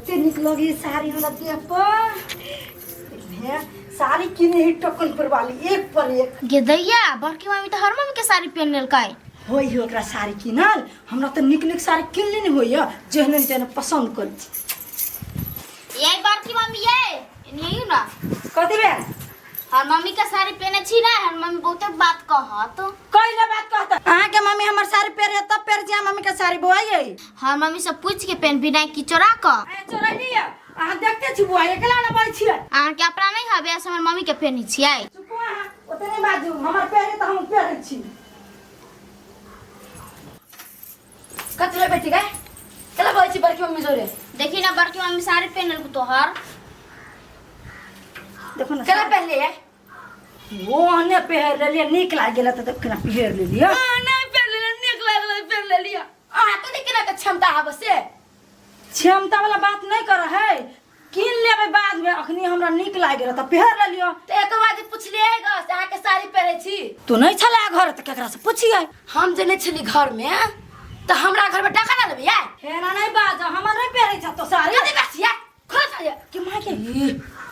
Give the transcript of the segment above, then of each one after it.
कते नीक लगे साड़ी हमरा देह पर। हे, साड़ी किने ही टोकन पर वाली एक पर एक। गे दैया, बड़की मम्मी तऽ हर मम्मी के साड़ी पहन लेलकै। होय हो ओकरा साड़ी किनल, हमरा तऽ नीक नीक साड़ी किनले नहि होइए, जेहने जेहने पसन्द करै छी। ये बड़की मम्मी ये, एने आइयो ना। कथी भेल? हर मम्मी के साड़ी पहने छी ना, हर मम्मी बहुते बात कहत। कैले बात कहत? अहाँके मम्मी हमर साड़ी पहिरे तब पहिर छी मम्मी के साड़ी बोआइए। हर मम्मी से पूछ के पहन बिना की चोरा क। ए चोरैली है, अहाँ देखते छी बुआ एकला ना बाई छियै। अहाँ के अपना नहीं हवे से हमर मम्मी के पहनी छियै। चुपू अहाँ, ओते नहीं बाजू, हमर पहिरे तऽ हम पहिरै छी। कथी रे बेटी गे, केला बजै छी बड़की मम्मी जोरे? देखी ना बड़की मम्मी साड़ी पहनल तोहर। देखो ना केला पहनले है? वो ओहने पहिर लेलियै, नीक लागि गेल तऽ केना पहिर लेलियै। नहीं पहन लेलियै, नीक लागल पहन लेलियै। अहाँ के नहीं केना के क्षमता हब से? क्षमता वाला बात नहीं कर है, कीन लेबै बाद में, अखनी हमरा नीक लागि गेल तऽ पहिर लेलियै। तऽ एक बार जे पुछलियै ग से अहाँ के साड़ी पहिरै छी? तू नहीं छला घर तऽ केकरा से पुछियै? हम जे नहीं छली घर में तऽ हमरा घर में टाका ना लेबै यै? एना नहीं बाज, हमर नहीं पहिरै छ तो साड़ी। कथी बात छियै? खोल साड़ी। के माय के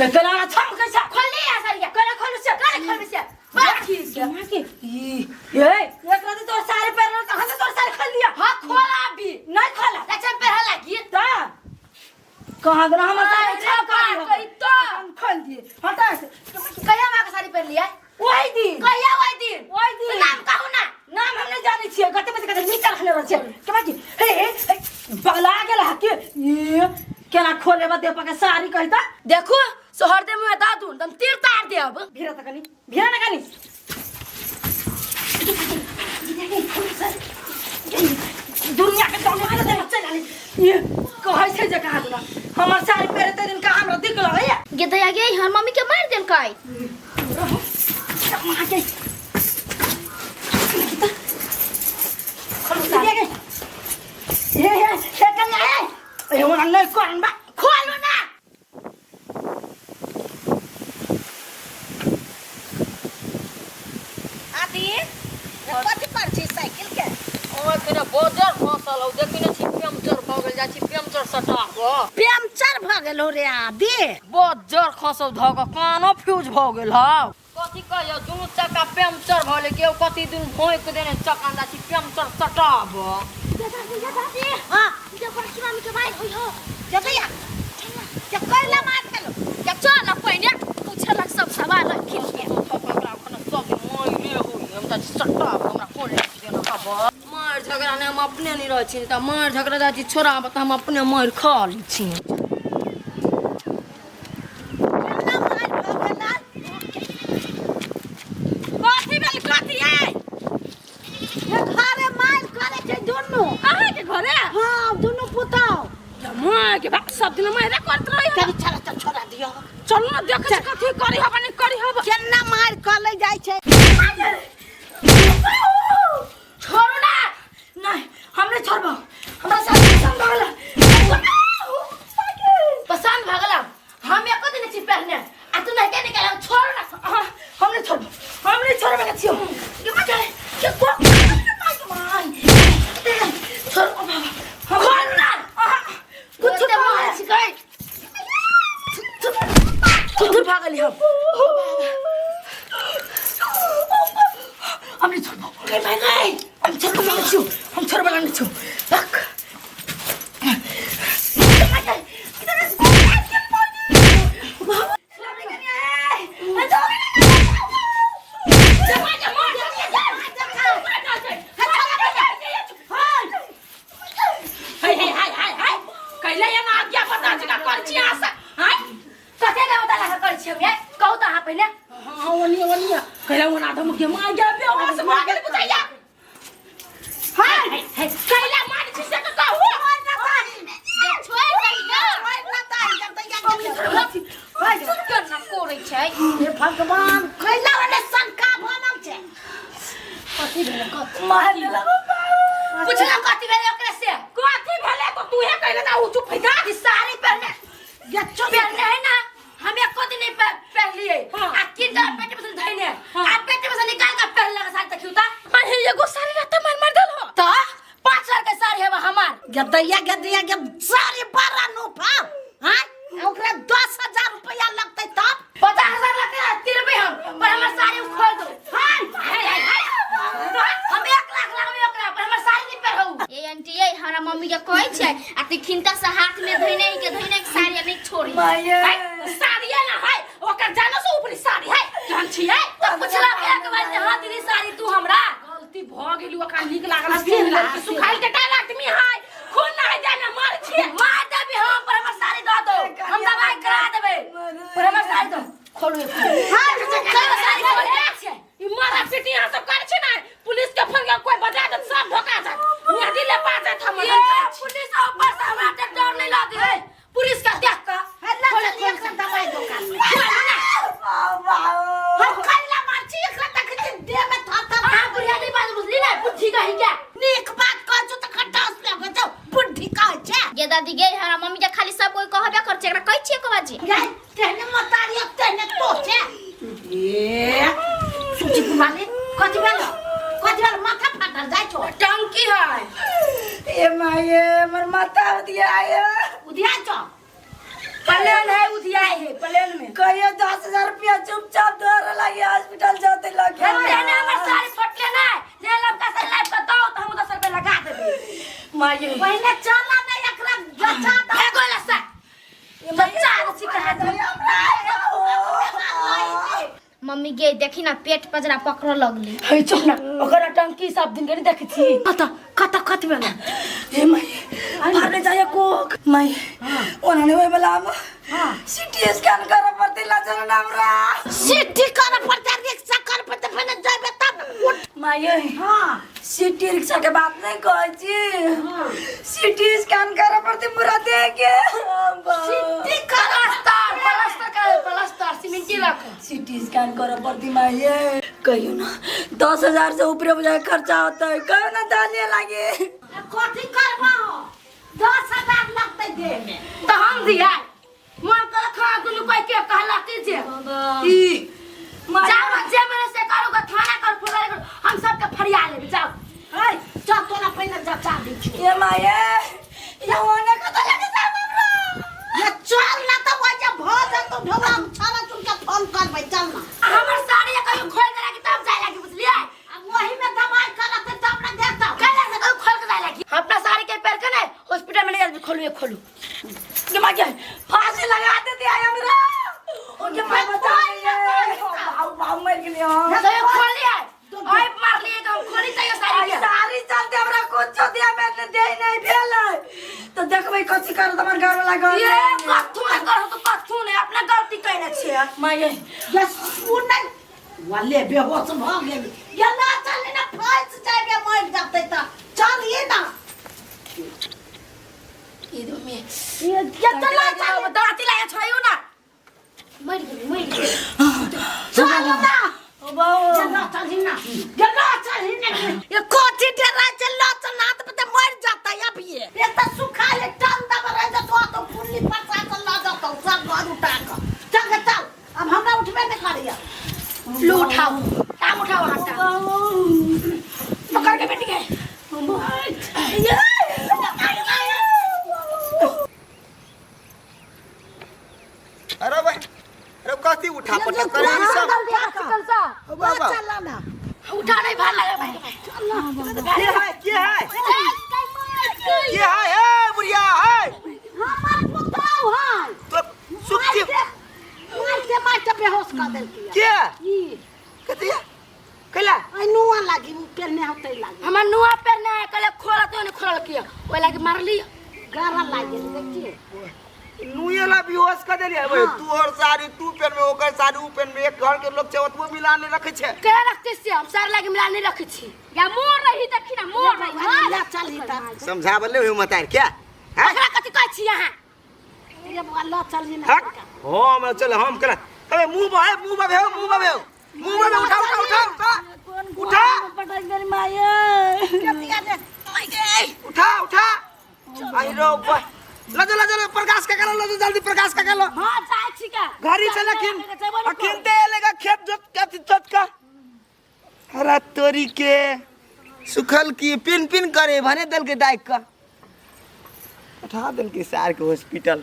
ए केना ना छम कैसा? खोल ले आ साड़ी। केना खोलू से? केना खोलबै से? बड़ा ठीक के माय के ई ए एक रात तोर साड़ी पहिरल तऽ हम तोर साड़ी खोल लिया। हां खोल अभी। नहीं खोला। अच्छा पहिरा लागी। तऽ कहाँ देना हमर साड़ी? अरे छम बाप रे, तो। हम खोल दिए हटा से। कहिया माँ के साड़ी पहिर लिया? ओहि दिन। कहिया ओहि दिन? ओहि दिन। नाम कहू ना। नाम हम नहीं जानै छियै, गते बजे गते नीचा रखने रहै छियै। के बाकी हे हे हे, बगला गेल है के ये केना खोलेबा दे पके साड़ी कहि त। देखू सोहर दे मुँह दा दून दम तीर तार देब। भिरा त कनी, भिरा ना कनी। दुनिया के दम के दे चल आली। ये कहै छै जे कहाँ दुना हमर साड़ी पहिरे ते दिन कहाँ हमरा दिख लगैया। गे दैया गे, हर मम्मी के मार देलकै। माँ के हे हे हे कन्या हे ए हमरा नहीं करन बा। खोलो ना। आदि कथी पर छी साइकिल के? ओए तेरा बजर फसल हौ, देखी नै छी पंचर भऽ गेल, जाइ छी पंचर सटाबऽ। पंचर भऽ गेल हो रे आदि? बजर खसौ धऽ कऽ कानो फ्यूज भऽ गेल हौ। कथी कहियौ, दुनू चक्का पंचर भऽ गेलै, केओ कथी दुनू भोंकि देने चक्का, जाइ छी पंचर सटाबऽ। हाँ जे बड़की मम्मी के मार होई हो। जतैया जे कैला मार देलो? जे चल ना पहिने पूछलक सब सवाल खिल के। ओकरा एखन सब मारि होई, हम तऽ सटाबऽ, हमरा कोन देना हबऽ। मारि झगड़ा नहि, हम अपने नहि रहै छी तऽ मारि झगड़ा जाइ छी छोड़ाबऽ तऽ हम अपने मारि खा लै छी। केना मार भऽ गेल? कथी भेल कथी आइ? ये घरे मार करे छै दुनू। अहाँ के घरे? हाँ दुनू पुतौ। माय के बाप, सब दिन मारे करत रही। चल चल चल छोड़ा दियो। चलू ना देख छी कथी करी हबा नहीं करी हबा। केना मार कऽ ले जाइ छै। छोड़ू ना। नहीं हम नहीं छोड़बो, हमरा साड़ी पसंद भऽ गेल। पसंद भऽ गेल? हम एको दिन छी पहने आ तू नहीं के निकाल, छोड़ू ना। हाँ, हम नहीं छोड़बो, हम नहीं छोड़बे के छियो। के माय के को माय माय छोड़ ओ बाबा, हम खोल ना। कुछ कुछ मार छी गई थुथुर भऽ गेली हम। हम नहीं छोड़बो। गई माय गई, हम छोड़बो नहीं छियो, हम छोड़बो नहीं छियो। भक हे हे हाय हाय हाय कैले ये ना आज्ञा बता जी का कर छी आसा हाय कथे के बता लगा कर छी हम ये कहू त अहाँ पहिले। हाँ ओनिया ओनिया कैला ओना धम के मार गया बेहोश भऽ गेल बुझैया। हाय हे कैला मार छी से त कहू। जे छोड़ दही ना। केना कोरै छै? हे भगवान, कैला वाले शंका बनल छै। कथी भेलै कथी? मार देलक। पुछला कथी भेलै ओकरा से? कथी भेलै तो तू हे कहले त उ चुप भइता। ई साड़ी पहने ये चुप पहनले है ना, हम एको दिन नहीं पहनलिए। हाँ। आ किन के पेट में से धइने। हाँ। आ पेट में से निकाल के पहन लगा साड़ी देखियो ता। अरे एगो साड़ी रहता मार मार देल हो। त 5 हजार के साड़ी हेबा हमार। गदैया गदैया के साड़ी बड़ा नो भाव। आ ती खिनता से हाथ में धइने के धइने के साड़ी आ नहीं छोड़ी। माये साड़ी है ना है ओकर जानो से ऊपरी साड़ी है केहन छियै। तो पुछला के एक बार जे हां दीदी साड़ी तू हमरा गलती भ गेल ओकरा नीक लागल पिन्ह लेलकै सुखाइल के टाइल आदमी है खून ना है जाने मार छियै। मार देबी हम पर हमर साड़ी दऽ दो, हम दवाई करा देबै पर हमर साड़ी दो। खोलू हां चलो साड़ी खोल छै ई मारा पीटी यहाँ सब करे छै ना पुलिस के फोन के कोई बजा देत सब धोखा जात नदी ले पा जात हमर। ये पुलिस ऊपर से हमरा के डर नहीं लगे है पुलिस का देख के। हल्ला चल एकरा दवाई दुकान में। हम कैला मार छी एकरा देख छी देह में थर थर। अहाँ बुढ़िया नहीं बात बुझली ना बुद्धि कहीं क्या नीक बात कहै छौ तऽ खटास लगे छौ बुद्धि कहै छै। गे दादी गे हमरा मम्मी के खाली सब कोई कहबे कर छै एकरा कहै छियै कबाजी। गे तेहने मतारी तेहने तो छै। ए सुची कुमारी कथि भेल कथि भेल माथा फाटल जाइ छौ। टंकी है ए माये हमर माथा उदिया आया। उदिया छौ प्लेन है उदिया है प्लेन में। कहियो 10,000 रुपया चुपचाप दे लगे हॉस्पिटल जाते लगे। तेने हमर साड़ी फटले ना जे लमका से लाइफ के दो तो हम 10 रुपया लगा देबै। माये पहिले चला ना एकरा बचा दो। फेंको लस्सा बच्चा छी कहा दे। मम्मी गे देखी ना पेट पजरा पकड़ लगली। हे चुप ना ओकर टंकी सब दिन के देखै छी। कत कत कत भेल हे माई फाटे जाय कोक माई ओना नै होय वाला हम सीटी स्कैन करऽ पड़तै लाजर ना हमरा सीटी करऽ पड़तै रिक्शा करऽ पड़तै पहिले जइबे तब उठ। माई हां सीटी रिक्शा के बात नहीं कहै छी सीटी स्कैन करऽ पड़तै पूरा देह के। सीटी करऽ प्लास्टर प्लास्टर कर प्लास्टर सीमेंटी रख सीटी स्कैन करऽ पड़तै माई कहियो ना 10,000 से ऊपर हो जाए खर्चा होता है कहियो ना दालिए लागे। कथी करबा हो 10,000 लगतै देह में तो हम दिया मन कर खा दुनु कोई के कहला कि जे ई जाओ ना जे मेरे से करूगा थाना कर फुला कर हम सबके फरिया लेबे जाओ। ए चल तोरा पहिले जचा दै छियौ। ये माये ये ओने कत लगे जा हमरा। ये चल ना त वजह भ जतौ ढोला हम छाड़ा चुन के फोन करबै चल ना। हमर साड़ी कहियो खोल के लागी तब जाय लागी बुझलियै। अब वही में दवाई करत तब ना देतौ। कैला से कहियो खोल के जाय लागी अपना साड़ी के पैर के ने हॉस्पिटल में ले जाबी खोलू ये खोलू। ये माये फांसी लगा देती है हमरा उनके भाई बचा लिए भाव भाव मर गेलियो। कहियो खोल लिया आई मार लिए तो हम खोली चाहिए साड़ी के। साड़ी चलते हमरा कुछो दिया मैंने दे नहीं भेल तो देखबै कथी करत हमर घर वाला घर। ये कथू ने करत तो कथू ने अपना गलती कइने छियै माये ये सुन नहीं वाले बेहोश भ गेल ये ना चल ना फंस जाबे मर जतै त चल ये ना ई दो में ये चला चल दांती लागे छयो ना मर गेली मर गेली। चल ना ओ बाबू ये ना चल ना ये ना चल ना ये कथी डरा चल ना चल ना त मर जाता अब ये ये त सुखा ले टन दब रह जतो तो पुल्ली फंसा के ल जतो सब घर उठा के चल चल अब हमरा उठबे नहीं करिया। लो उठाओ टांग उठाओ हाथ पकड़ के बैठ गए। अरे भाई अरे कथी उठा पटक करे ई सब बाबा चल ना उठा नहीं भार लगे भाई। के है के है के है ए बुढ़िया है हमर पुतौ है तो सुखी मारते मारते बेहोश कर देलकै के ई कथी कैला आई नुआ लागी उ पेरने होतै लागी हमर नुआ पेरने है कले खोला तो नहीं खोलल किया ओइ लागी मारली गारा लागी देखिए नुए ला बेहोश कर देलियै बे तू और साड़ी तू पेन में ओकर साड़ी उ पेन में एक घर के लोग छै ओतबो मिला नहीं रखै छै। केना रखते छियै हम साड़ी लागी मिला नहीं रखै छी। या मोर रही देखी ना मोर रही ला चल ही त समझाबले होय मतार क्या हैं ओकरा कथी कहै छी अहाँ ये बुआ ला चल ही ना हट हम चल हम केना अबे मुंह बहे मुंह बहे मुंह बहे मुंह बहे उठा उठा उठा उठा उठा पटक देली माये उठा उठा आई रो बा लजो लजो प्रकाश का करो लजो जल्दी प्रकाश का करो। हां जाय छी का घरी चल अखिन अखिन ते लेगा खेत जोत का जोत का। अरे तोरी के सुखल की पिन पिन करे भने दल के दाइक का उठा दल के सार के हॉस्पिटल।